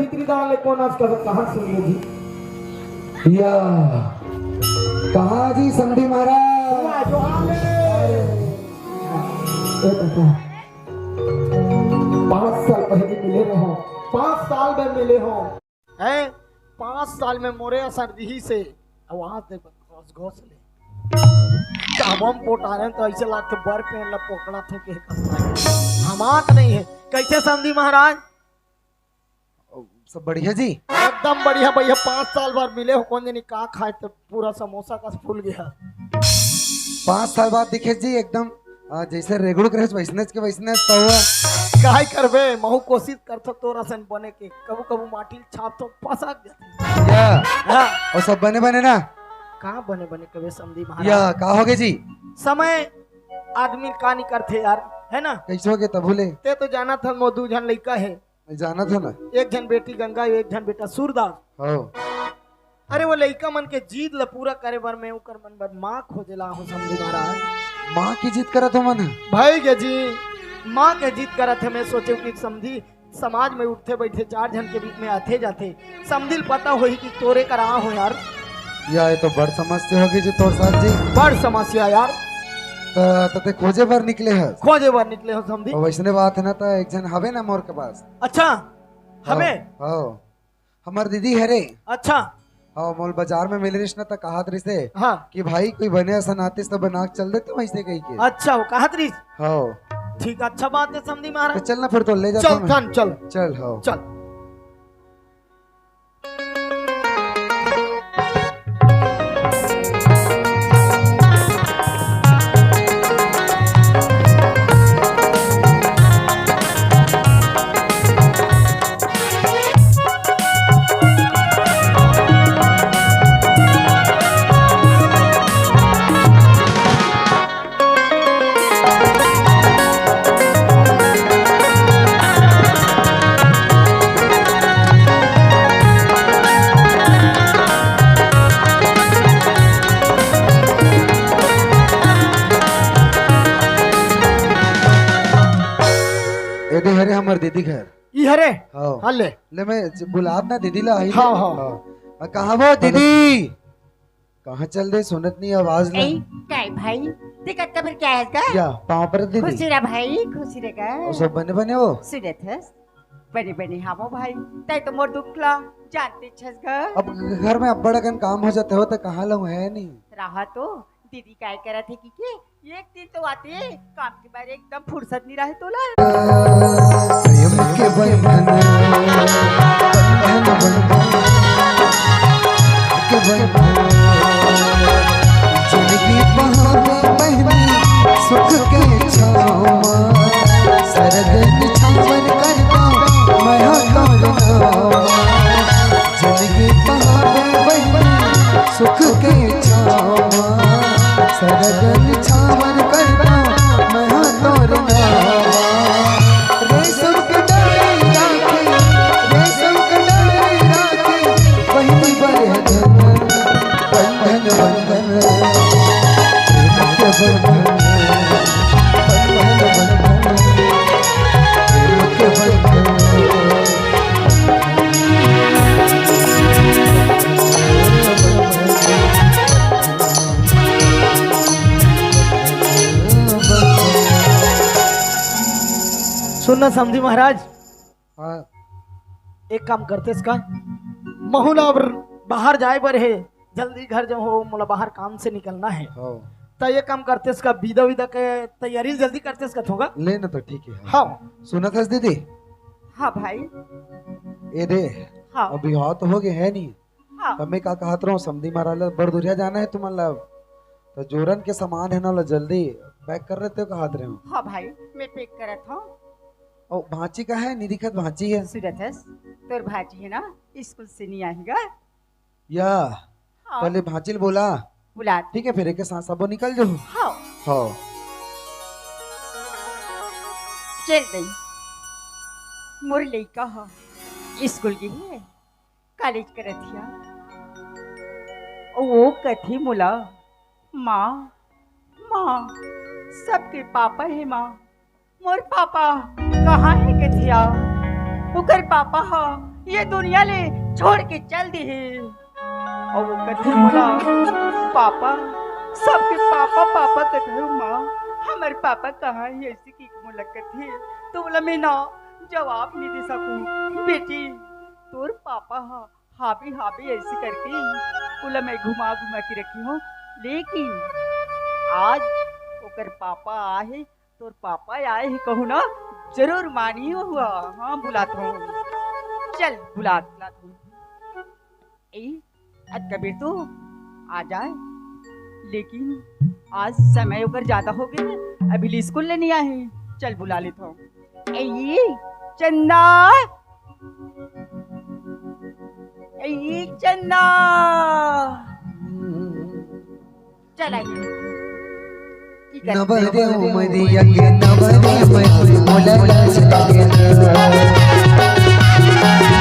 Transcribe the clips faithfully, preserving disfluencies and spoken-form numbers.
त्रिदान ले कोन आज का कहानी सुन लो जी। या, कहाँ जी समधी महाराज? वाह, जोहार ले। ए दादा, पाँच साल पहले मिले रहो। पाँच साल में मिले हो। हैं? पाँच साल में मोरे असर दिही से आवाज दे घोस घोस ले। काबम पोटारन तो ऐसे लागथे बर पेड़ ला पोकड़ा थे के कसम। हमाक नहीं है। कैसे समधी महाराज? सब बढ़िया जी। एकदम बढ़िया भैया, पाँच साल बाद मिले हो, कोन जनी का खाए तो पूरा समोसा का फूल गया। पाँच साल बाद दिखे जी एकदम, आ, जैसे रेगुड़ के रहे वैसने के वैसने तो हुआ। काय करबे, महू कोशिश करथो तोर असन बने के, कबू कबू माटी ल छाप तो फसक जाथे। या, हाँ। और सब बने बने ना? कहाँ बने बने कबे समधी महाराज? या, का हो गए जी? समय आदमी का नहीं करथे यार, है ना? कैसे हो गए तभू ले? ते तो जाना था, मो दू झन लइका है। मैं जाना था ना। एक झन बेटी गंगा, एक झन बेटा सूरदास। हाँ। अरे वो लइका मन के जीत ल पूरा करे बर मैं ओकर मन बर माँ खोजे ला हूँ समधी महाराज। माँ की जीत करत हो मन? भाई के जी, माँ के जीत करत है। मैं सोचे कि समधी समाज में उठते बैठे चार झन के बीच में आते जाते समधी ल पता होही कि तोरे करा हो यार। या, ये तो बड़ समस्या होगी जी तोर साथ जी। बड़ समस्या यार। त, त ते खोजे बर निकले हस? खोजे बर निकले हो समधी। और वैसने बात है ना, त एक झन हवे ना मोर के पास। अच्छा, हाँ, हवे? हाँ। हमर दीदी हरे। अच्छा। हाँ, मोल बाजार में मिले रिस ना, त कहत रिस हे हाँ। कि भाई कोई बने असन आतिस त बना के चल देते वैसे कही के। अच्छा, वो कहत रिस? हाँ। ठीक, अच्छा बात है समधी तो महाराज। चल ना फिर तो ले जाता चल हूँ मैं। थान, चल। चल, हाँ। चल। एदे हरे हमर दीदी घर। ई हरे? हाँ। हाँ, ले। ले, मैं ज-, बुलात ना दीदी ला, आई हाँ, ले। हाँ। हाँ। आ, कहाँ वो दीदी? कहाँ चल दे, सुनत नहीं आवाज ला। ए, काय भाई? दिक्कत का फिर क्या है इसका? या, पाँव पर दीदी। खुशी रह भाई, खुशी रह का। और सब बने बने हो? सुनत हस? बने बने हाँ वो भाई। तै तो मोर दुख ला जानते छस ग। अब घर में अब्बड़ अकन काम हो जाते हो तो कहाँ लहूँ है नहीं। रहा तो दीदी काय करत है कि के? एक दिन तो आते, काम के बारे एकदम फुर्सत नहीं रहे तोला। प्रेम के बंधन, बंधन, बंधन के बंधन। जिंदगी बहावे बहनी सुख के छाँव मा, सरग निछावर करता मैं हाँ तोर नाम। जिंदगी बहावे बहनी सुख के छाँव मा, सरग निछावर करता मैं हाँ तोर नाम। रेशम के डोरी राखे, रेशम के डोरी राखे, बहिनी बर है धन, बंधन, बंधन, प्रेम के बंधन, बंधन, बंधन, प्रेम के बंधन। सुन ना समधी महाराज, हाँ। एक काम करतेस का, महू ला अब बाहर जाए बर हे, जल्दी घर जो हो, मोला बाहर काम से निकलना है। हाँ। त ये काम करतेस का, विदा विदा के तैयारी जल्दी करतेस का थोगा? ले ना तो ठीक है। हाँ। सुनत हस दीदी? हाँ भाई। ए दे, हाँ। अब बिहाव तो हो गए है नहीं? हाँ। त मैं का कहत रहूँ, समधी महाराज ला बड़ दुरिहा जाना है तुमन ला, त जोरन के सामान है ना, ला जल्दी पैक कर लेते हो कहत रहूँ। हाँ भाई, मैं पैक करत हूँ। ओ, भांची का है? नहीं दिखत भांची है। सुरत हस, तोर भांची है ना, स्कूल से नहीं आएगा। या, हाँ। पहले भांची ल बोला। बुला। ठीक है, फिर एक साथ सबो निकल जाओ। हाँ। हाँ। चल दई, मोर लइका ह, स्कूल गे हे, कॉलेज करत हिया। ओ कथे मोला, माँ, माँ, सबके पापा हे माँ, मोर पापा कहाँ हे कथिया? ओकर पापा ह ये दुनिया ले छोड़ के चल दिहे। अउ वो कथे मोला, "पापा, सबके पापा, पापा कथे हो माँ, हमर पापा कहाँ हे?" ऐसे कि मोला कथे, तो बोला, "मैं ना जवाब नहीं दे सकूँ बेटी, तोर पापा हा हाबी हाबी ऐसे करके ओला मैं घुमा घुमा के रखी हूँ, लेकिन आज ओकर पापा आए हे, तोर पापा आए हे कहूँ ना, जरूर मानी हुआ।" हाँ, बुलात हूँ, चल बुलात, बुलात हूँ। ए, अतका बेर तो आ जाए, लेकिन आज समय ओकर ज्यादा हो गए, अभी ले स्कूल ले नहीं आए। चल बुला लेता हूँ। ए, ये चंदा, ए, ये चंदा, चल आई। नवरे उमरिया के नवरे में मोला लाज लागे ना।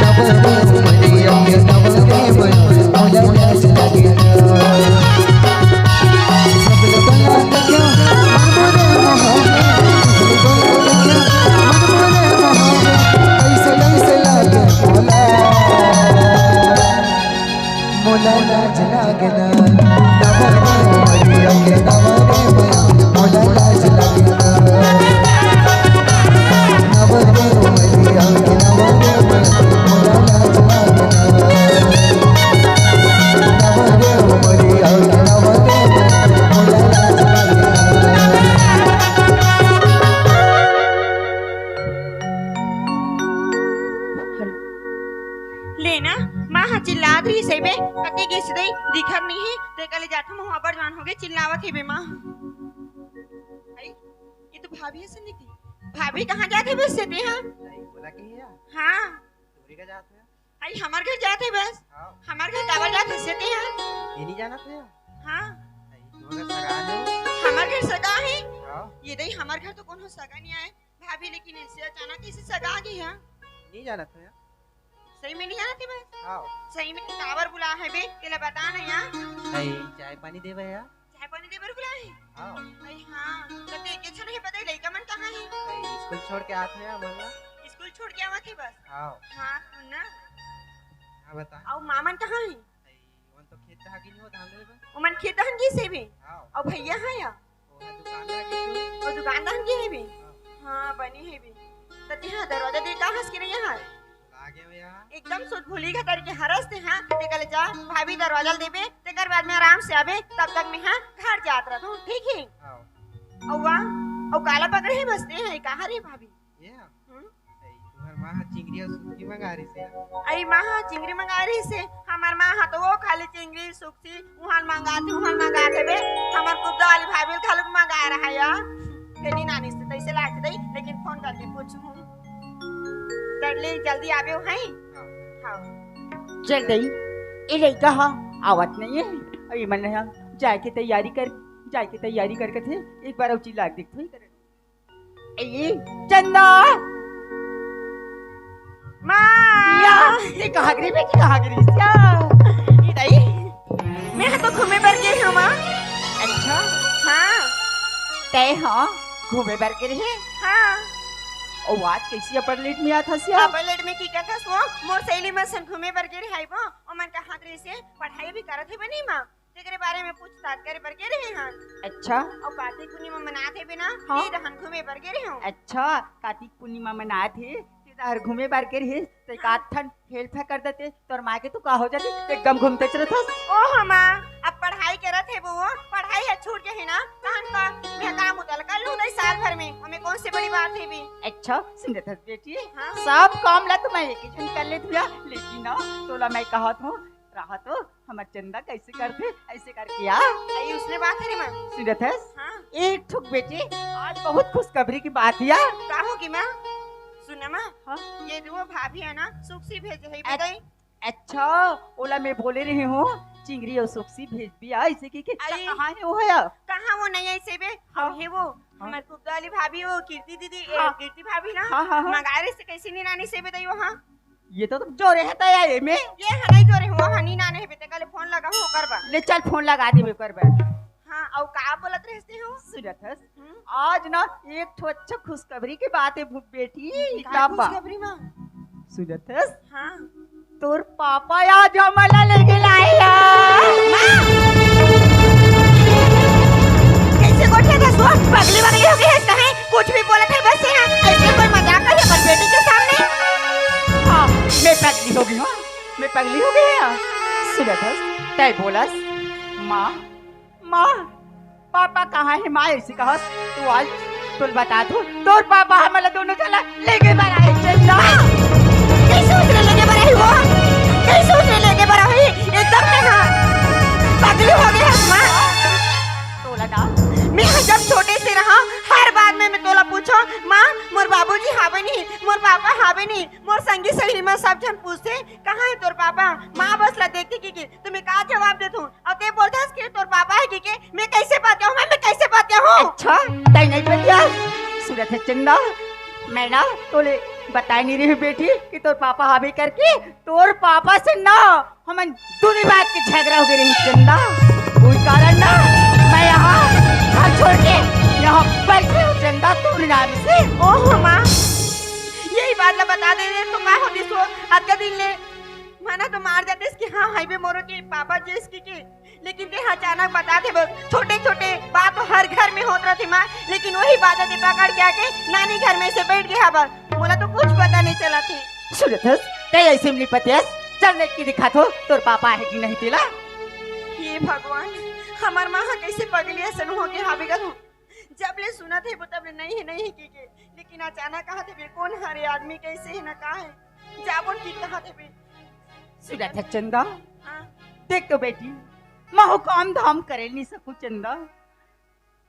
नवरे उमरिया के नवरे में मोला लाज लागे ना। सब लोग लागे क्या? मन मोरे मोहन, सब लोग लागे क्या? मन मोरे मोहन, ऐसे, ऐसे लागे मोला। मोला लाज लागे ना, नवरे उमरिया के नवरे में, मोला लाज लागे ना। नवरे उमरिया के नवरे में, मोला लाज लागे ना। नवरे उमरिया के नवरे में, मोला लाज लागे ना। ले ना, माँ ह चिल्लात रहिस हे बे, कते गिस दई, दिखत नहीं हे, तेकर ले जाथों, मोह अब्बड़ जवान हो गे, चिल्लावत हे बे माँ। आई, ये तो भाभी हे संदीप। भाभी कहाँ जात हे बे से ते हा? आई, बोला कि हे या? हाँ। दूरी का जात हे? आई, हमर घर जात हे बस। हाँ। हमर घर काबर जात हे से ते हा? ये नहीं जानत हे या? हाँ। आई, तुम्हारा सगा हे? हमर घर सगा हे? हाँ। ये दई, हमर घर तो कोनो सगा नहीं आए। भाभी, लेकिन ऐसे अचानक कैसे सगा आ गई हा? नहीं जानत हे या? सही में नहीं जानत हे बस? हाँ। सही में काबर बुला हे बे? तेला बता ना या। नहीं, चाय पानी देवे या। चाय पानी देबर बुला हे? हाँ। अरे हाँ, तो ते के छन हे पता ही लइका मन कहाँ हे? नहीं, स्कूल छोड़ के आत हे या, बोला। स्कूल छोड़ के आवत हे बस? हाँ। हाँ, सुन ना। हाँ, बता। अउ माँ मन कहाँ हे? अई, ओमन तो खेत डहर गिन हो धान लुए बर। ओमन खेत डहर गिस हे बे? हाँ। अउ भैया हे या? ओहा दुकान डहर गिस हे। ओ दुकान डहर गे हे बे? हाँ। हाँ, बने हे बे। त तेहा दरवाजा दे का हंस के नहीं हस? लागे हो या। एकदम सुध भूली घतर के हरस ते, हाँ, ते कले जा, भाभी दरवाजा ल देबे, तेकर बाद में आराम से आबे, तब तक मैं, हाँ, घर जात रहत हूँ, ठीक हे? हाँ। अउ वा, अउ काला पकड़े हे बस ते, हाँ, कहाँ रे भाभी? ये? हम्म? अई, तुम्हर माँ ह चिंगरी अउ सुक्सी मंगा रहिस हे। अई, माँ ह चिंगरी मंगा रहिस हे। हमर माँ ह तो वो खाली चिंगरी, सुक्सी, उहाँ मंगाथे, उहाँ मंगाथे बे। हमर कुब्दा वाली भाभी ल घलोक मंगा रहा या। फेर नी नानिस ते तइसे लागथे दई, लेकिन फोन करके पूछहूँ। चल ले, जल्दी आबे हो, हैं? हाँ। हाँ। चल दई, ए लइका ह आवत नहीं हे। अई, मन ह जाए के तैयारी कर, जाए के तैयारी करके थे, एक बार अउ चिल्ला के देखथों। ए, चंदा। माँ। या, ये कहाँ गिरी बेटी, कहाँ गिरी? या, ये दाई। मैं तो घूमे बर गे हूँ, माँ। अच्छा। हाँ। तय हाँ, घूमे बर गे रहे? हाँ। ओ, आज कैसी अब्बड़ लेट में आत हस या? अब्बड़ लेट में की कहत हस वो? मोर सहेली मन संग घूमे बर गे रहे वो। ओमन कहाँ गिरी से पढ़ाई भी करत हे बनी, माँ। तेकरे बारे में पूछताछ करे बर गे रहे हन। अच्छा। अउ कार्तिक पूर्णिमा मनात हे बे ना, हाँ। ते डहन घूमे बर गे रहे हूँ। अच्छा, कार्तिक पूर्णिमा मनात हे, ते डहर घूमे बर गे रहे, ते हाँ। का ठन हेल्प कर देते, तोर माँ के तो का हो जाती, एकदम घूमते चलत हस। ओह माँ, अब पढ़ाई करत हे वो, पढ़ाई ह छूट गे हे ना, तहन का मैं काम उतल कर लूँ नहीं साल भर में, हमें कौन सी बड़ी बात हे बे। अच्छा, सुनत हस बेटी, हाँ। सब काम ला तो मैं एक ही झन कर लेत हूँ, लेकिन ना, तोला मैं कहत हूँ, रहा तो हमर चंदा कैसे करथे, ऐसे करके आ। अई उसने बात हे रे माँ। सुनत हस? हाँ। एक ठुक बेटी, आज बहुत खुशखबरी की बात हे या। का होगे माँ? सुन ना माँ, हाँ? ये दुनो भाभी हे ना, सुक्सी भेजे हे अ-, बताई। अच्छा, ओला मैं बोले रहे हूँ, चिंगरी अउ सुक्सी भेजबे या, ऐसे कि, कि अई। कहाँ हे वो हे या? कहाँ वो नहीं हे से बे? हाँ। हे वो, हाँ। हमर कुब्दा वाली भाभी वो, कीर्ति दीदी, ए, हाँ। कीर्ति भाभी ना, हाँ, हाँ, हाँ। मंगाए रहिस हे, कैसे नी लानिस हे बताई वो, हाँ। ये तो तुम जोरे हे तैयारी में। ये ह नहीं जोरे हूँ, हाँ, नी नाने हे बे, ते कले फोन लगा हूँ ओकर बर। ले चल, फोन लगा देबे ओकर बर। हाँ, अउ का बोलत रहिस ते हो? सुनत हस? हम्म। आज ना एक ठो अच्छा खुशखबरी के बात हे भू-, बेटी। का का बा? खुशखबरी माँ? सुनत हस? हाँ। तोर पापा आज हमला लेगे लाए हे। माँ! कैसे गोठियाथस वो? पगली वगली हो गई हे कहीं? कुछ भी बोलत हे बस यहाँ। ऐसे कोई मजाक करे अपन बेटी के सामने? हाँ, मैं पगली हो गई हूँ। मैं पगली हो गई हूँ। सुनत हस, तैं बोलस, माँ, माँ, पापा कहाँ हे? माँ ऐसे कहस, तू आज तोला बता दूँ, तोर पापा हमला दोनों झन ला लेगे बर आए चंदा। कैसे उसने लेगे बर आही वो? कैसे उसने लेगे बर आही? एकदम मैं हाँ पगली हो गई हूँ माँ। तोला ना, मैं जब छोटे से रहा, हर बात में मैं तोला पूछों, माँ, मोर बाबूजी हावे नहीं, मोर पापा हावे नहीं, मोर संगी सहेली मन सब झन पूछथे, कहाँ हे तोर पापा? माँ बस ला देखथे कि, कि त मैं का जवाब देथों? अउ तैं बोलथस कि तोर पापा हे कि के? मैं कैसे पतियाहूँ? मैं, मैं कैसे पतियाहूँ? अच्छा, तैं नहीं पतियास? सुनत हस चंदा, मैं ना तोला बताए नहीं रही हूँ बेटी कि तोर पापा हावे करके। तोर पापा से ना हमन दूनी बात के झगरा हो गए रही चंदा। वही कारण ना मैं यहाँ घर छोड़ के यहाँ बैठी हूँ चंदा, तोर नाम से। ओहो माँ, यही बात ला बता दे रहे तो का होतिस वो? अतका दिन ले मना तो मार जातिस कि हाँ, हावे मोरो के पापा जी हे कि के, लेकिन तैं अचानक बता दे बस। छोटे-छोटे बात तो हर घर में होत रहिथे माँ, लेकिन वही बात तैं पकड़ के आके नानी घर में से बैठ गया बस। मोला तो कुछ पता नहीं चलत हे। सुनत हस, तैं ऐसे मिली पतियास, चल देख के दिखाथों, तोर पापा हे कि नहीं तेला। हे भगवान, हमर माँ ह कैसे पगली असन हो के हावे गा। जब ले सुनत हे वो तब ले नहीं हे, नहीं हे कि के, लेकिन अचानक कहत हे बे, कौन हरे आदमी कैसे हे ना का हे, जाबो न कि कहत हे बे। सुनत हस चंदा, हाँ। देख तो बेटी, महूँ काम धाम करे नहीं सकूँ चंदा,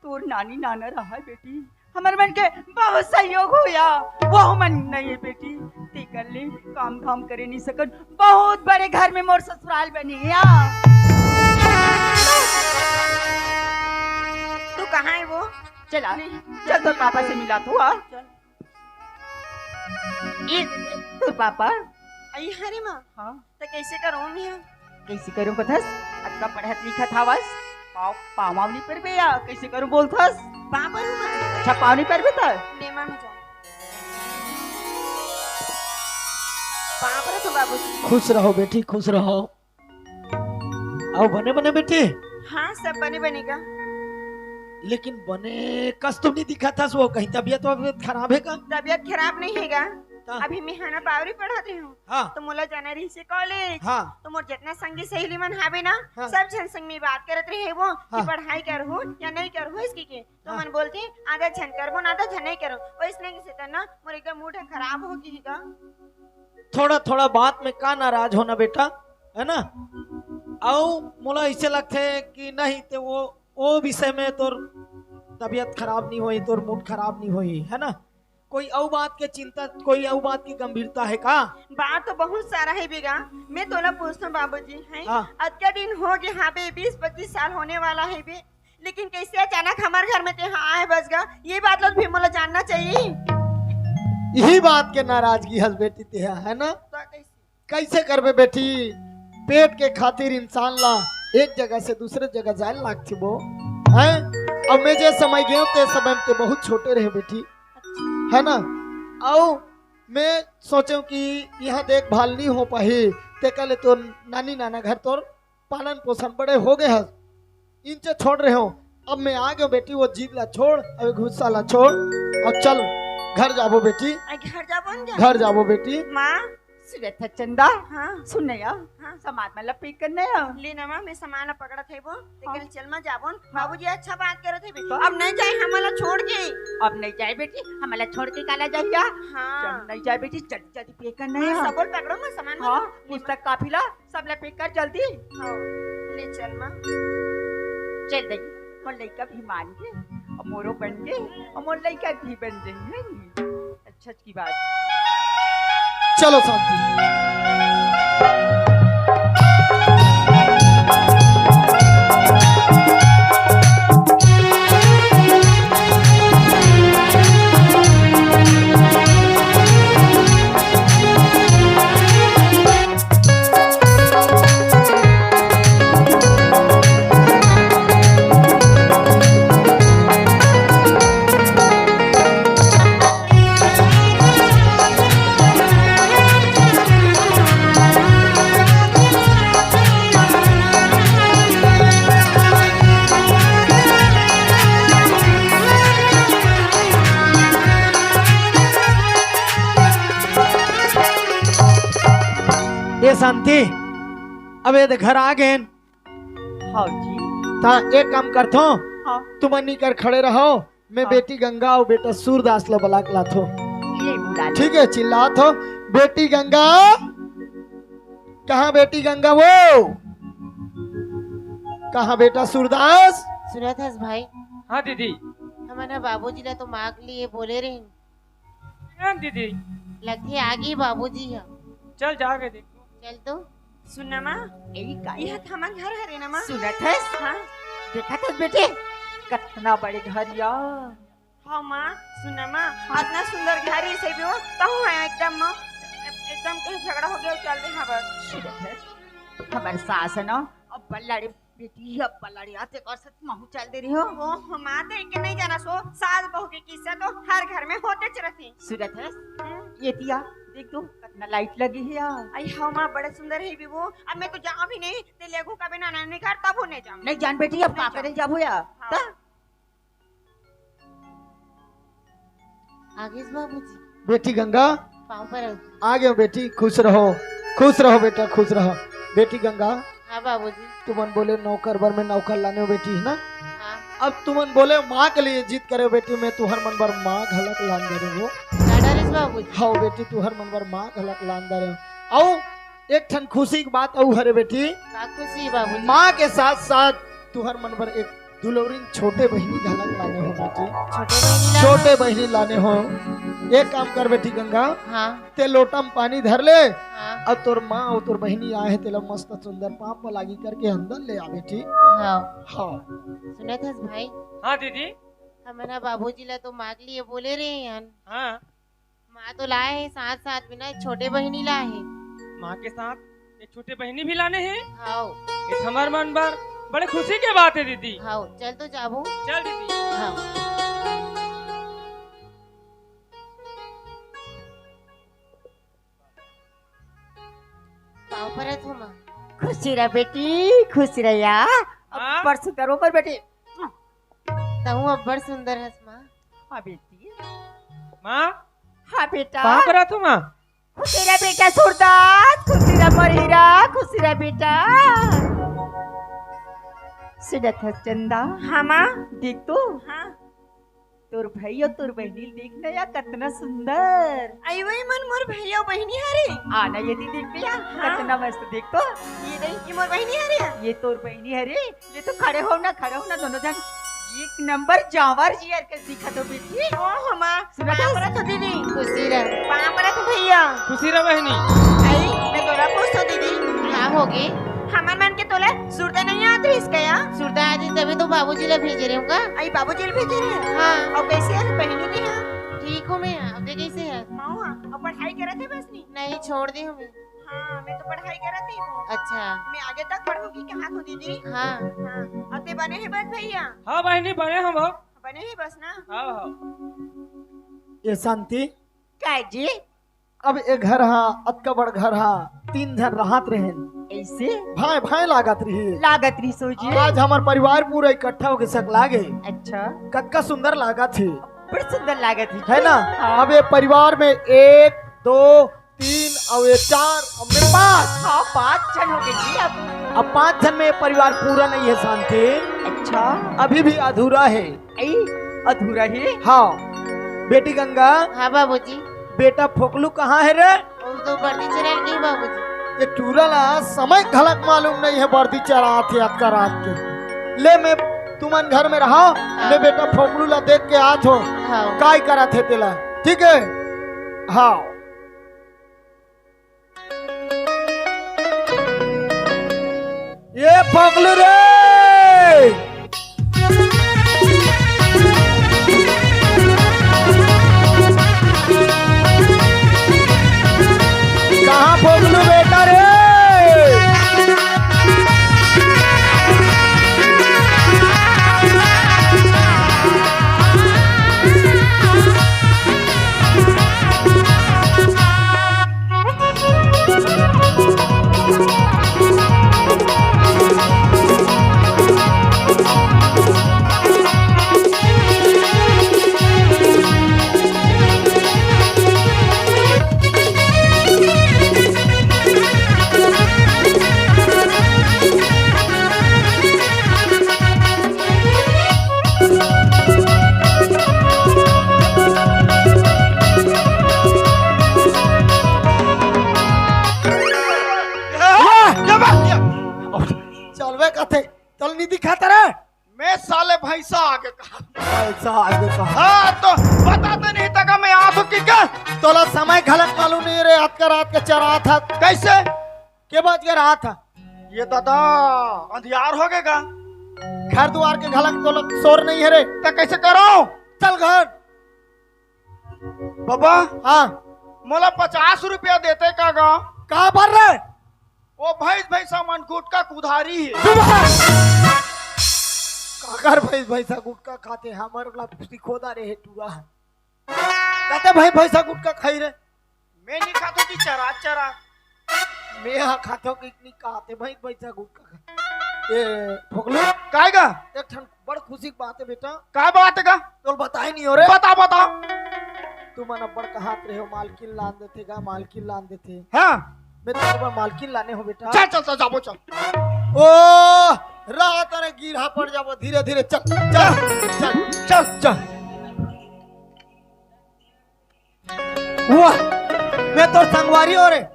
तोर नानी नाना रहा बेटी, हमर मन के बहुत सहयोग होया, वो हमन नहीं हे बेटी, तेकर ले काम धाम करे नहीं सकन। बहुत बड़े घर में मोर ससुराल बने हे। तू कहाँ हे वो? चला, चल तोर पापा से मिलाथों, आ। चल। ए, तोर पापा। आई हरे माँ। हाँ। त कैसे करूँ मैं? कैसे करूँ कथस? अतका पढ़त लिखत हवस, पाँव, पाँव नहीं परबे या कैसे करूँ बोलथस? पाँव परूँ माँ। अच्छा, पाँव नहीं परबे त? ले माँ, मैं जाऊँ। पाँव परत हूँ बाबूजी। खुश रहो बेटी, खुश रहो। अउ बने बने बेटी? हाँ, सब बने बने गा। लेकिन बने कस तो नहीं दिखत हस वो, कहीं तबीयत वबीयत खराब हे का? तबीयत खराब नहीं हे गा। हाँ। अभी मैं हा ना बावरी पढ़त रही हूँ। हाँ। तो मोला जाना रहिसे कॉलेज। हाँ। तो मोर जितना संगी सहेली मन हावे ना, हाँ। सब झन संग में बात करत रहे वो कि हाँ। पढ़ाई करहू या नहीं करहू इसकी के। तो हाँ। मन बोलथे, आधा झन करबो ना, आधा झन नहीं करबो। वैसने से त ना मोर एकदम मूड ह खराब हो गई गा। थोड़ा थोड़ा बात में का नाराज होना बेटा, है ना? अउ मोला ऐसे लगथे कि नहीं ते वो, वो विषय में तोर तबीयत खराब नहीं होई, तोर मूड खराब नहीं होई, है ना? कोई अउ बात के चिंता, कोई अउ बात की गंभीरता है का? बात तो बहुत सारा हे बेगा। मैं तोला पूछता हूँ बाबूजी, हैं? हाँ। अतका दिन हो गए हावे, बीस पच्चीस साल होने वाला हे बे, लेकिन कैसे अचानक हमारे घर में तेहा आए बस गा? ये बात ला भी मोला जानना चाहिए। यही बात के नाराजगी हस बेटी तेहा, है ना? तो कैसे? कैसे करबे बेटी? पेट के खातिर इंसान ला एक जगह से दूसरे जगह जाए लागथे वो, हैं? अब मैं जे समय गयो ते समय में ते बहुत छोटे रहे बेटी, है ना? अउ मैं सोचे कि यहाँ देखभाल नहीं हो पाही, ते कहले तो नानी नाना घर तोर पालन पोषण बड़े हो गए हस, इनचे छोड़ रहे हो। अब मैं आ गयो बेटी, वो जिद ला छोड़, अब गुस्सा ला छोड़, अब चल घर जाबो बेटी, आ, घर जाबो न जा। घर जाबो बेटी। माँ। सुनत हस चंदा, हाँ। सुन न या, हाँ। सामान मन ला पैक करना या। ले ना माँ, मैं सामान ला पकड़त हे वो, ते हाँ। कल चल माँ जाबो न। हाँ। बाबूजी अच्छा बात करत हे बे। तो? अब नहीं जाए हमला छोड़ के। अब नहीं जाए बेटी, हमला छोड़ के काला जाइया। हाँ। चल नहीं जाए बेटी, जल्दी जल्दी पैक करना हाँ, या। सबोर पकड़ो माँ सामान हाँ, मन। पुस्तक कापी ला, सब ला पैक कर जल्दी। हाँ, ले चल माँ। चल दई, मोर लइका भी मान गे, अउ मोरो बन गे, अउ मोर लइका भी बन जाही, है नी? अच्छा की बात। चलो शांति। ए शांति, अब ये घर आ गेन। हाँ जी। ता एक काम करथो, हाँ। तुमन निकर खड़े रहो, मैं हाँ। बेटी गंगा अउ बेटा सूरदास ला बला के लाथो। ले बुला ले। ठीक है, चिल्लाथो, बेटी गंगा, कहाँ बेटी गंगा वो? कहाँ बेटा सूरदास? सुनत हस भाई? हाँ दीदी। हमन ह बाबूजी ला तो माँ के लिए बोले रहिन। हाँ दीदी। लगथे आगे बाबूजी ह। चल जाके देखो। चल तो। सुन ना माँ, यही का यह तो हमर घर हरे ना माँ? सुनत हस? हाँ। देखत हस बेटी, कतना बड़े घर या। हाँ माँ, सुन ना माँ, अतना सुंदर घर हे, सही में वो कहूँ है एकदम माँ, एकदम कहीं झगड़ा हो गया, चल दे हाँ बस। सुनत हस, हमर सास है ना, अब बल्लाड़ी बेटी, अब बल्लाड़ी आते कर सच महू चल दे रही हो। ओह माँ, ते के नहीं जाना सो, सास बहू के किस्सा तो हर घर में होते रहते। सुनत हस? हम्म। ये तिया, देख तो, कतना लाइट लगी है यार। आई हाँ माँ, बड़े सुंदर है भी वो। अब मैं तो जाऊँ भी नहीं, ते लेगू कभी नाना नहीं घर, तब होने जाऊँ। नहीं जान बेटी, अब का नहीं करे जाबो यार? हाँ। त? आगेश बाबूजी। बेटी गंगा। पाँव पर। आ गयो बेटी, खुश रहो, खुश रहो बेटा, खुश रहो। बेटी गंगा। हाँ बाबूजी। तुमन बोले नौकर बर में नौकर लाने हो बेटी, है ना? हाँ। अब तुमन बोले माँ के लिए जिद करे हो बेटी, मैं तुहर मन बर माँ घलक लान दे रहे हो। का डरिस बाबूजी? हाँ बेटी, तुहर मन बर माँ घलक लान दे रहे हो। आओ, एक ठन खुशी की बात अउ हरे बेटी। का खुशी बाबूजी? माँ के साथ साथ तुहर मन बर एक दुलौरिन छोटे बहिनी घलक लाने हो बेटी। छोटे बहिनी ला? छोटे बहिनी लाने हो। एक काम कर बेटी गंगा, हाँ। ते लोटा में पानी धर ले, हाँ। अउ तोर माँ अउ तोर बहिनी आए हे, तेला मस्त सुंदर पाँव पलागी करके अंदर ले आ बेटी। हाँ। हाँ। सुनत हस भाई? हाँ दीदी। हमन ह बाबूजी ला तो माँ के लिए बोले रहे हन। हाँ। माँ तो लाए हे, साथ साथ में ना छोटे बहिनी लाए हे। माँ के साथ एक छोटे बहिनी भी लाने हे। हाँ। ये तो हमर मन बर बड़े खुशी के बात है दीदी। हाँ, चल तो जाबो। चल दीदी। हाँ। पाँव परत हो माँ। खुशी रह बेटी, खुशी रह या। हाँ? परसों करो पर बेटी। तहूँ अब्बड़ सुंदर हस माँ। हाँ बेटी। माँ। हाँ बेटा। पाँव परत हो माँ। खुशी रह बेटा सूरदास, खुशी रह मोर हीरा, खुशी रह बेटा। सुनत हस चंदा? हाँ माँ। देख तो। हाँ। तोर भाई अउ तोर बहिनी देख ना या, कतना सुंदर। आई वही मन मोर भाई अउ बहिनी हरे। आ ना ये दी देख ना या, हाँ। कतना मस्त देख तो। ये दे, ये मोर बहिनी हरे। ये तोर बहिनी हरे। ये तो खड़े हो ना, खड़े हो ना दोनों जन। एक नंबर जांवर जियर के दिखत हो बेटी। ओ हमा, सुनत हस? पाँव परत हो दीदी। खुशी रह। पाँव परत हो भैया। खुशी रह बहिनी। आई, मैं तोला पूछतो दीदी। का होगे? हमर मन के तोला सुरता नहीं आत रहिस का या? सुरता आत रहिस तभी तो बाबूजी ला भेजे रहे हूँ का। आई बाबूजी ला भेजे रहे? हाँ। अउ कैसे है बहिनी तें हा? ठीक हूँ मैं, अब तें कैसे है? मैं हूँ, अब पढ़ाई करत हे बस नहीं? नहीं, छोड़ दे हूँ मैं। हाँ, मैं तो पढ़ाई करत हे वो। अच्छा। मैं आगे तक पढ़हूँ कहात हूँ दीदी। हाँ। हाँ, अब तें बने हे बस भैया? हाँ बहिनी, बने हँव। बने हे बस ना? हाँ, हाँ। ए शांति। काय जी? अब ए घर हा, अतका बड़ घर हा, तीन झन रहत रहेन। ऐसे? भाई, भाई लागत रही। लागत रही सो जी। आज हमर परिवार पूरा इकट्ठा होके सकला गे। अच्छा। कतका सुंदर लागत हे। बड़ सुंदर लागत हे। है ना? हाँ। अब ए परिवार में एक, दो, तीन, अउ ए चार, अब मैं पाँच। हाँ, पाँच झन होगे जी अब। अब पाँच झन में ए परिवार पूरा नहीं हे शांति। अच्छा। अभी भी अधूरा हे। आई, अधूरा हे? हाँ। बेटी गंगा। हाँ बाबूजी। बेटा फोकलू कहाँ हे रे? वो तो बर्दी चराय ल गे बाबूजी। ए टूरा ला समय घलक मालूम नहीं हे, बर्दी चरात हे अतका रात के। ले मैं तुमन घर में रहा, हाँ। मैं बेटा फोकलू ला देख के आत हूँ। हाँ। काय करत हे तेला, ठीक हे? हाँ। ए पगलू रे, कहाँ पगलू बेटा रे? दिखा तेरे। मैं साले भैंसा आगे कहा। भैंसा आगे कहा। हाँ, तो बताते नहीं तका मैं आंसू की क्या? तोला समय घलक मालूम नहीं रे, अतका रात के चरा था। कैसे? के बज के रहा था? ये दादा, अंधियार हो गए का? घर दुआर के घलक तोला शोर नहीं है रे। तो कैसे करो? चल घर। बाबा, हाँ। मोला पचास रुपया देते का गा? कहाँ भर रहे? वो भैंस भैंसा मन गुटका कुधारी है। चुप है। काकर भैंस भैंसा गुटका खाते, हमर ला सिखोदा रे हे टूरा है। कहते भैंस भैंसा गुटका खाई रे। मैं नहीं खातो कि चरा चरा। मैं हा खातो कि नहीं खाते भैंस भैंसा गुटका खा। ए, ठोकलू? काय गा? एक ठन बड़ खुशी की बात है बेटा। काय बात है गा? तोल बताए नहीं हो रे। बता, बता। तुमन अब्बड़ कहात रहे हो, मालकिन लान देथे गा, मालकिन लान देथे। हाँ। मैं तो अब्बड़ मालकिन लाने हो बेटा। चल, चल, चल, जाबो, चल। ओ, रात अरे गिरहा पड़ जाबो, धीरे, धीरे, चल, चल, चल, चल, चल। वाह, मैं तो संगवारी हो रे।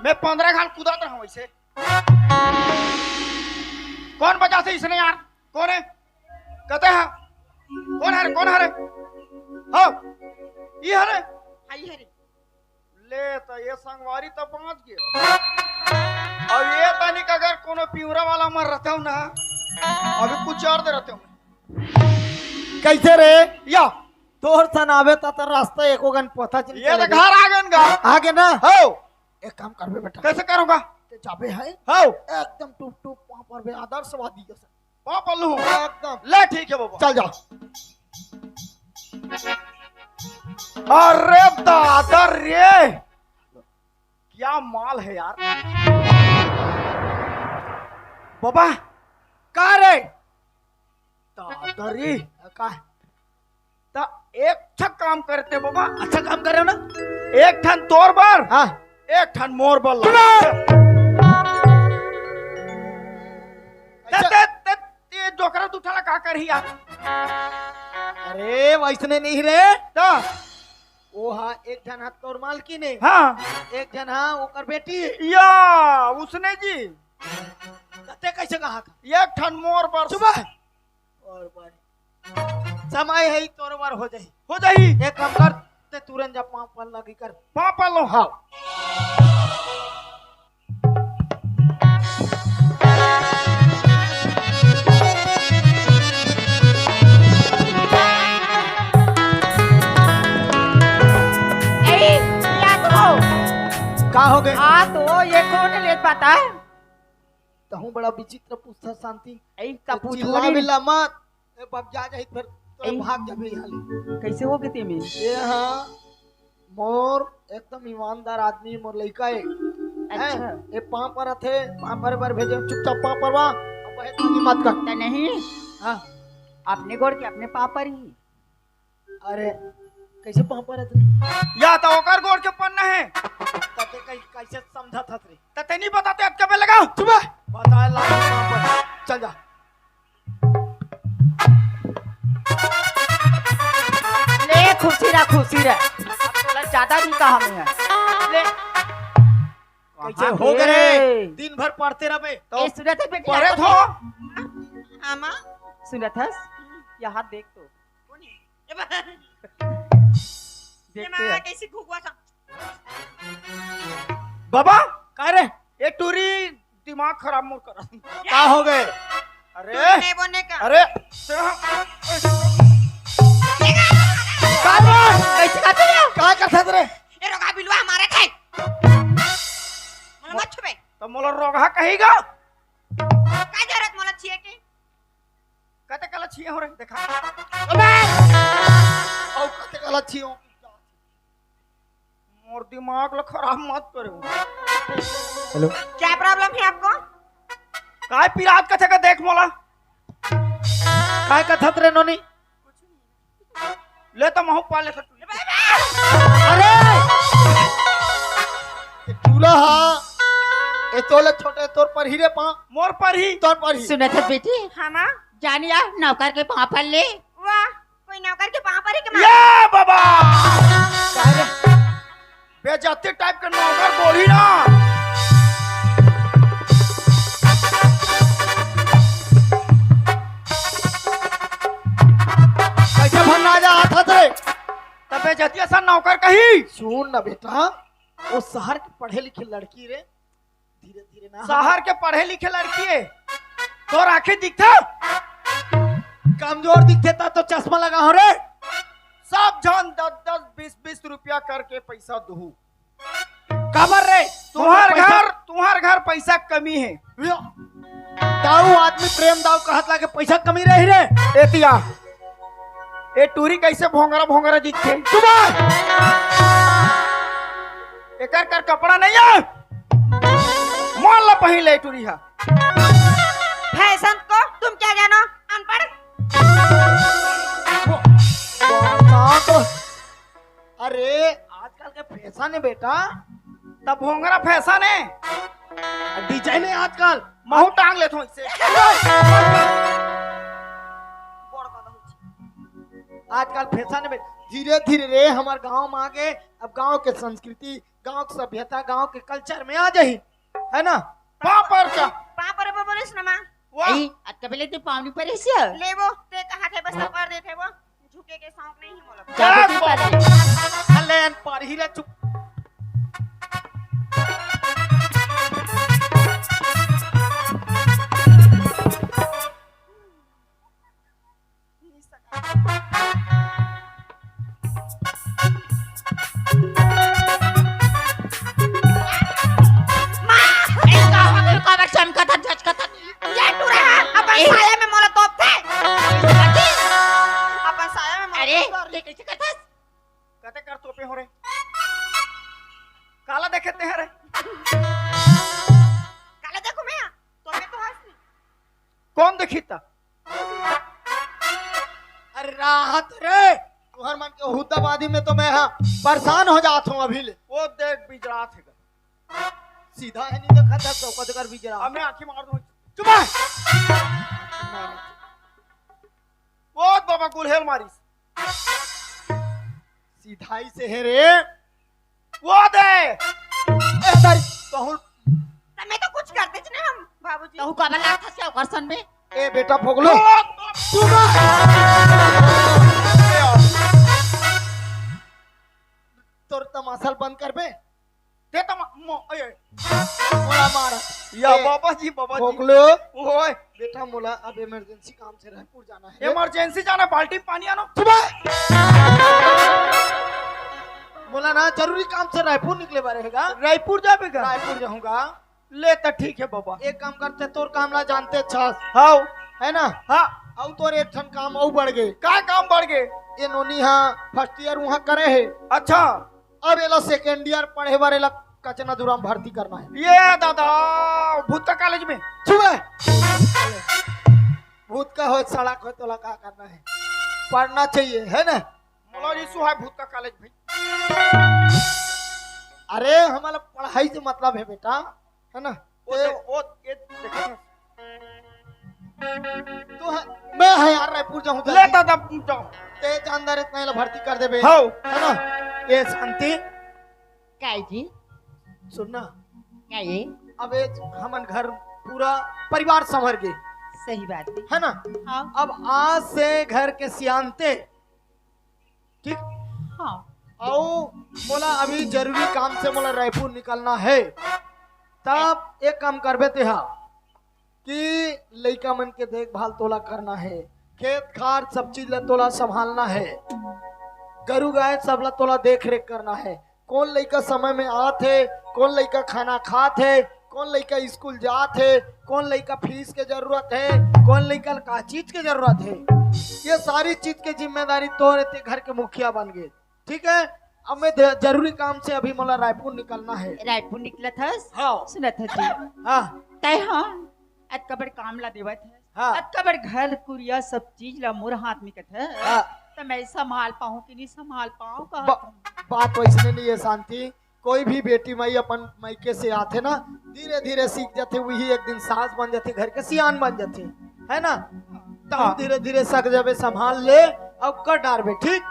मैं पंद्रह घाल कूदत रहूं ऐसे। कौन बजाथे इसने यार? कौन है? कहते हैं। कौन है रे? कौन है रे? हाँ। ई है रे? हाँ, ई है रे। ले, तो ये संगवारी तो बांच गया। अब ये तनिक अगर कोनो पिंवरा वाला मर रहते हो ना, अभी कुछ और दे रहते हो। कैसे रे? या। तोर सन आवे त, त रास्ता एको गन पता चल ये तो चले। घर आ गए गा। आ गए ना? हो। एक काम करबे बेटा। कैसे करूंगा? ते जाबे है? हो। एकदम टूप टूप पांव परबे, आदर्शवादी जैसे। पांव पर लूं? एकदम। ले ठीक है बाबा। चल जा। अरे दादा रे, क्या माल है यार। बाबा, का रे? दादा रे। का? त एक ठा काम करते बाबा। अच्छा काम करे ना। एक ठन तोर बर, हाँ। एक ठन मोर बर ला। सुनो। ते, अच्छा। ते, ते, ते डोकरा तू ठला का करही यार? अरे वैसने नहीं रे। त? वो हा एक ठन हा तोर मालकिन हे। हाँ। एक ठन हा ओकर बेटी हे। या, उसने जी। त ते कैसे कहा था? एक ठन मोर बर। चुप है। और बारी। समय है, तोर बर हो जाही। हो जाही। एक काम कर, ते तुरंत जा पांव पर लगी कर। पांव पर लो। हाँ। ए, या तो। का हो गए? आ तो ये कौन ले पाता है? तहूँ बड़ा विचित्र पूछथस शांति। ए, का ए, पूछो चिल्ला रे? बिल्ला मत। ए, बाप जा जाही फिर तो ए, भाग जाबे यहाँ ले। कैसे हो गए तेमे? ए हाँ, मोर एकदम ईमानदार आदमी, मोर लइका हे। अच्छा। हैं? ए पाँव परथे, पाँव परे बर भेजे, चुपचाप पाँव परवा, अब बहस बाजी मत कर। त नहीं, हाँ। अपने गोड़ के अपने पाँव पर ही। अरे, कैसे पाँव परत रे? या त ओकर गोड़ के पन्ना हे। त ते कै-, कैसे समझत हस रे? त ते नहीं बताते, अतके बेर लगा। चुप है। बताए ला पाँव पर। चल जा। ले, खुशी रह, खुशी रह। अब तोला ज्यादा नहीं कहा मैं। ले। कैसे हो गए रे? दिन भर पढ़ते रहबे। तो ए, सुनत हस बेटी, पढ़े याद थो। हाँ, माँ। सुनत हस? यहाँ देख तो। कौन है? ए बा-, देख ये तो माँ यार। कैसे घुघुआ सा? बाबा, का रे? ये टूरी दिमाग खराब मोर करा। का हो गए? अरे, तू नहीं बोलने का। अरे, का रे? कैसे खाते हैं? का करत हस रे? ये रोगहा बिलवा हमारे थे। मला मत छुबे। त मोला रोगहा कही गा? का जरूरत मोला छिए के? कते कला छिए हो रे, देखा। अबे! औ कते कला छिए हो? मोर दिमाग ल खराब मत करे। हेलो। क्या प्रॉब्लम है आपको? काय पिरात कथे का देख मोला। काय कथत रे नोनी? ले तो महू पा ले सटू। अरे! ये टूरा हा, ये तोले छोटे तोर पर ही रे पा। मोर पर ही। तोर पर ही। सुनत हस बेटी? हाँ माँ। जानिया नौकर के पाँव पर ले। वाह, कोई नौकर के पाँव पर ही कमा। या बाबा! काय रे? बेइज्जती टाइप के नौकर बोली ना। कैसे भन्ना जा हाथ रे? तब बेइज्जती असन नौकर कही। सुन ना बेटा, वो शहर के पढ़े लिखे लड़की रे, धीरे धीरे ना। शहर के पढ़े लिखे लड़की है, तोर आँखी दिखथे? कमजोर दिखथे ता तो चश्मा लगा हो रे। सब झन दस दस बीस बीस रुपया करके पैसा दुहू। काबर रे? तुम्हार पैसा घर, तुम्हार घर पैसा कमी है। यो, दाऊ आदमी प्रेम दाऊ कहत लागे पैसा कमी रही रे। एतिया, ए टूरी कैसे भोंगरा भोंगरा दिखथे? चुप! एकर कर कपड़ा नहीं है, मोल ला पहिन ले टूरी हा। फैशन को तुम क्या जानो, अनपढ़। अरे आजकल के फैशन है बेटा। तब भोंगरा फैशन है, डिजाइन है आजकल। महू टांग लेथों इससे। आजकल फैशन है बेटा। धीरे धीरे रे हमार गांव में आगे, अब गांव के संस्कृति, गांव के सभ्यता, गांव के कल्चर में आ जाही, है ना? पापर का। पापर पर बोलिस ना माँ। वाह। आई, अतका बेले ते पावनी परेस। लेबो, ते कहा थे बस कर देथे वो। झुके के शौक नहीं है मोला। जाबे बस। हले अनपढ़ ही रे, चुप। माँ! ए, का हो गए? काबर चमकत हस, झचकत हस? ये टूरा हा, अपन ए। साया में मोला तोपथे। अपन साया में मोला अरे, तोपथे। ते कैसे करथस? कते कर तोपे हो रे? काला देखे ते रे? काला देखो मैं? तोपे तो हस नहीं। कौन देखी ता? अरे राहत रे, तुहर मन के हुद्दाबाजी में तो मैं हा परेशान हो जात हूँ अभी ले। वो देख बिजरात है। सीधा है नहीं देखा था तो कद कर बिजरात। अब मैं आँखी मार दूँ। चुप है। वो बाबा गुलहेल मारिस। सीधाई से है रे। वो दे। ए, तारी, तहु तमे तो कुछ करते च नहीं हम, बाबूजी। तहु काबर लागत हस क्या ओकर सन में? ए, बेटा फोगलो। वो तू ना। तोर तमाशा ल बंद कर बे। ते तमा-, मो-, ए, ए। मोला मार। या ए, बाबा जी, बाबा जी। फोगलो। ओए। बेटा, मोला अब इमरजेंसी काम से रायपुर जाना है। इमरजेंसी जाना, बाल्टी में पानी आनो। सुबह। मोला ना जरूरी काम से रायपुर निकले बारे हेगा। रायपुर जाबे का? रायपुर जाहूँगा। ले त ठीक है बाबा। एक काम करते, तोर काम ला जानते छस। हाव। है ना? हाँ। अउ तोर एक ठन काम अउ बढ़ गे। का काम बढ़ गे? ये नोनी हा फर्स्ट ईयर उहाँ करे हे। अच्छा। अब एला सेकंड ईयर पढ़े बर एला कचनादुरा में भर्ती करना है। ये दादा, भूत का कॉलेज में? सुबह। भूत का हो, सड़क हो, तोला का करना है? पढ़ना चाहिए, है ना? मोला जी सुहाय भूत का कॉलेज भाई। अरे, हमारा पढ़ाई से मतलब है बेटा, है ना? वो ते तो, वो, ये देखो। तू है, मैं है यार, रायपुर जाहूँ ले जल्दी। दादा, जाओ। ते जानदार इतना ही भर्ती कर देबे। हाव। है ना? ये शांति। काय जी? सुन ना। काय ये? अब ये हमन घर पूरा परिवार संभर गे। सही बात है। है ना? हाँ। अब आज से घर के सियानते, ठीक? हाँ। अउ मोला अभी जरूरी काम से मोला रायपुर निकलना है, तब एक काम करबे तेहा कि लइका मन के देखभाल तोला करना है, खेत खार सब चीज ला तोला संभालना है, गरु गाय सब ला तोला देख रेख करना है। कौन लइका समय में आत हे, कौन लइका खाना खात हे, कौन लइका स्कूल जात हे, कौन लइका फीस के जरूरत हे, कौन लइका ला का चीज के जरूरत हे, ये सारी चीज के जिम्मेदारी तोर हे, ते घर के मुखिया बन गे, ठीक है? अब मैं ज-, जरूरी काम से अभी मोला रायपुर निकलना हे। रायपुर निकलत हस? हाँ। सुनत हस जी। हाँ। तय हाँ, अतका बड़ काम ला देवत हस। हाँ। अतका बड़ घर कुरिया सब चीज ला मोर हाथ में कथे। हाँ। त मैं संभाल पाऊँ कि नहीं संभाल पाऊँ का? बा-, बात वैसने नहीं हे शांति। कोई भी बेटी माई अपन मायके से आथे ना, धीरे-धीरे सीख जाथे, वही एक दिन सास बन जाथे, घर के सियान बन जाथे, है ना? त हाँ। धीरे-धीरे सक जाबे, संभाल ले, अउ कर डारबे, ठीक?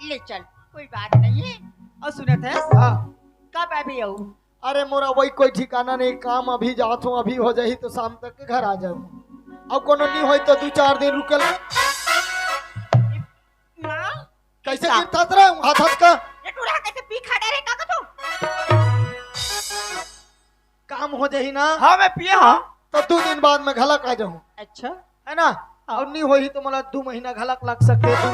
ले चल, कोई बात नहीं हे। अउ सुनत हस? हाँ। कब आबे अउ? अरे मोरा वही कोई ठिकाना नहीं, काम अभी जात हूँ, अभी हो जाही त शाम तक के घर आ जाहूँ। अउ कोनो नहीं होई त दू चार दिन रुके ला। माँ, कइसे गिरथस रे, हाथ हाथ का? ये टूरा कइसे पी खा डरे, का कथो? काम हो जाही ना? हाँ, मैं पिए हाँ। त दू दिन बाद में घलक आ जाहूँ। अच्छा। है ना? हाँ। अउ नहीं होही त मोला दू महीना घलक लग सकथे, दू,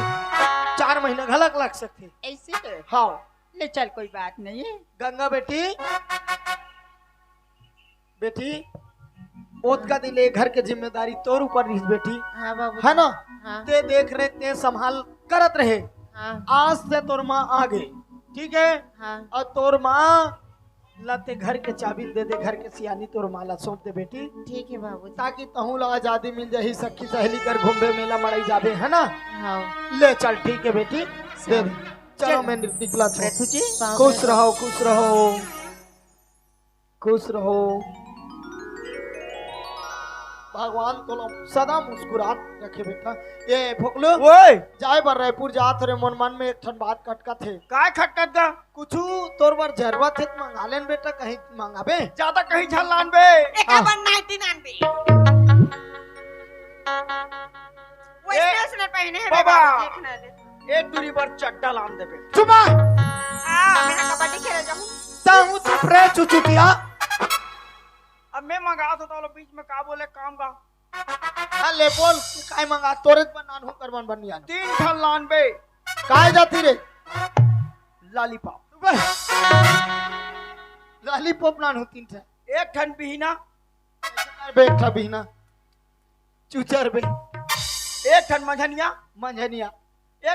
चार महीना घलक लग सकथे। ऐसे तो? हाँ। ले चल, कोई बात नहीं हे। गंगा बेटी, बेटी, ओतका दिन ले घर के जिम्मेदारी तोर ऊपर रहिस बेटी, हाँ बाबू। है ना? हाँ। ते देख रेख, ते संभाल करत रहे। हाँ। आज से तोर माँ आ गे, ठीक हे? हाँ। अउ तोर माँ ला ते घर के चाबी दे दे, घर के सियानी तोर माँ ला सौंप दे बेटी। ठीक हे बाबू। ताकि तहूँ ला आजादी मिल जाही, सखी सहेली कर घूमबे, मेला मड़ई जाबे, है ना? हाँ। ले चल, ठीक हे बेटी, दे दे। चलो, चल। मैं निकलत हूँ। रथू जी। खुश रहो, खुश रहो। खुश रहो। भगवान तोला सदा मुस्कुरात रखे बेटा। ए फोकलू, ओए! जाए बर रायपुर जात रे, मोर मन में एक ठन बात खटकत हे। काय खटकत गा? कुछु तोर बर जरूरत हे त मंगा लेन बेटा, कहीं मंगाबे? जादा कहीं झन लानबे। एका हाँ। बर नाइटी लानबे। वैसने ए, उसने पहने हे बाबा। बाबा, देख ना दे। ए टूरी बर चड्डा लान देबे। चुप आ। आ, मैं कबड्डी खेले जाहूँ। तहूँ चुप रे चुचुटिया। अब मैं मंगात हूँ त ओला बीच में का बोले काम का? हाँ, ले बोल, तू काय मंगा, तोरे बर नानहूँ करबन बनियान। तीन ठन लानबे। काय जाती रे? लॉलीपॉप। बे, लॉलीपॉप नानहूँ तीन ठन। एक ठन बिहना। बे, एक ठन बिहना। चुचर बे। एक ठन मंझनिया। मंझनिया।